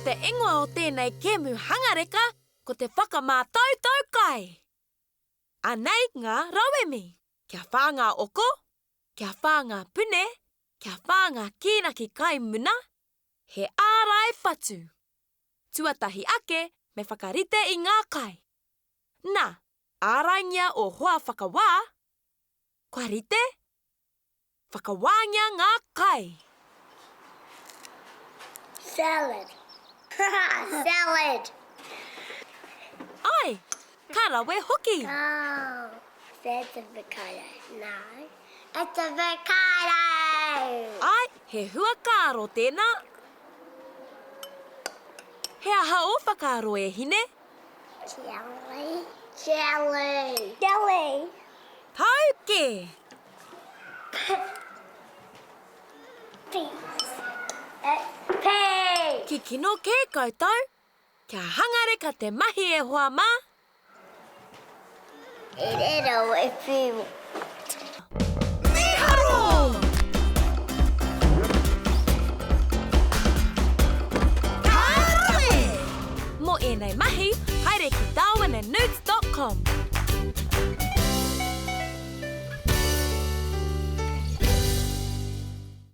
te ingoa o tēnei kēmu hangareka ko te whakamātautau kai. Anei ngā rauemi, kia whā ngā oko, kia whā ngā pune, kia whā ngā kīnaki kai muna, he ārai whatu. Tuatahi ake me whakarite i ngā kai. Nā, āraingia ō hoa whakawā. Kua rite? Whakawāngia ngā kai. Salad. Salad. Āe, ka rawe hoki. Oh, that's avocado. No, it's avocado. Āe, he hua kāro tēnā. He aha ō whakaaro e hine? Jelly. Jelly. Jelly. Tau kē! Kikino kē koutou! Kia hangareka te mahi e hoa mā! Mīharo! Ka rawe! Mō ēnei mahi, haere ki darwinandnewts dot com.